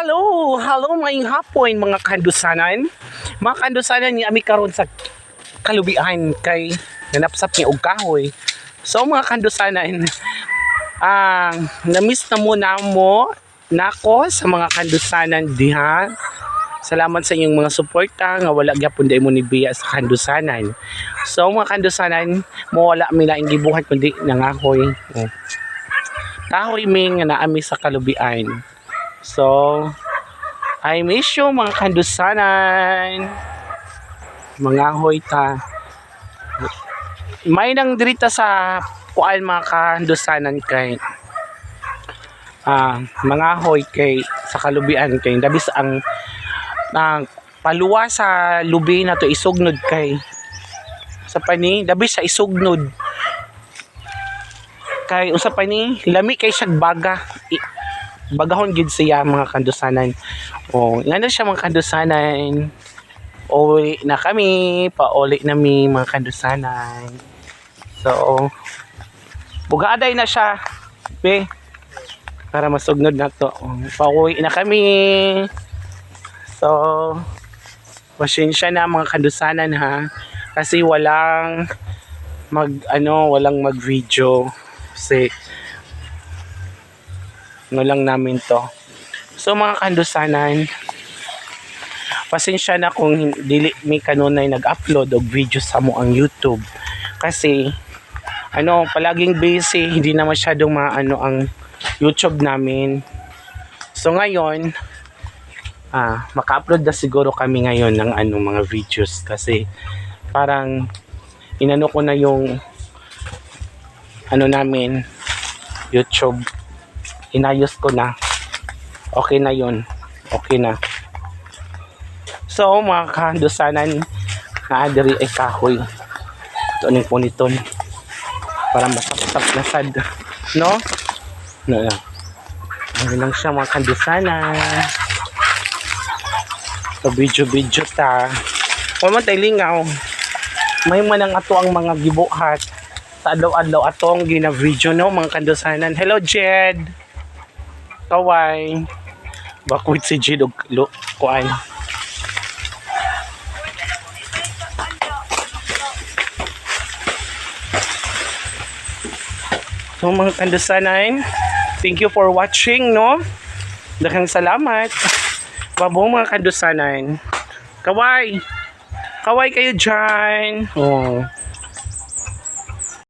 Hello! Hello, maayong hapon, mga kandusanan. Mga kandusanan, ni ami karon sa kalubian kay nanapsap ni og kahoy. So mga kandusanan, ang na-miss na mo na mo nako sa mga kandusanan diha. Salamat sa inyong mga suporta nga wala gyapon day mo ni biya sa kandusanan. So mga kandusanan, mo wala mi laing gibuhat kundi nangahoy. Oh. Kahoy mi nga naami sa kalubian. So, I miss you, mga kandusanan. Mga ta. May nang dirita sa kuan, mga kandusanan, kay mga hoy kay sa kalubian kay dabis ang paluwa sa lubi na to isugnod kay sa pani dabis sa isugnod kay usa pa ni lami kay siyag baga. Bagahon gid siya, mga kandusanan. Oh, ngano siya, mga kandusanan, uwi na kami, pauli na mi, mga kandusanan. So bugaday na siya be para masugnod na to. Oh, pauwi na kami. So pasensya na, mga kandusanan, ha, kasi walang mag ano, walang mag video kasi ano lang namin to. So mga kandusanan, pasensya na kung dili mi kanunay nag-upload og video sa mo ang YouTube kasi ano, palaging busy, hindi na masyadong maano ang YouTube namin. So ngayon, maka-upload na siguro kami ngayon ng ano, mga videos kasi parang inano ko na yung ano namin, YouTube, inayos ko na. Okay na yun, okay na. So mga kandusanan, naa diri ay kahoy. Ito ning puniton para masapsap na sad, no no no. Ano lang siya, mga kandusanan. So video video ta. Wala man tay lingaw, may man ang ato ang mga gibuhat sa adlaw-adlaw atong gina-video, no, mga kandusanan. Hello, Jed. Kaway. Bakwit si Jed og kuan. So mga kandusanan, thank you for watching, no? Daghang salamat. Babo, mga kandusanan. Kaway. Kaway kayo dyan. Oh.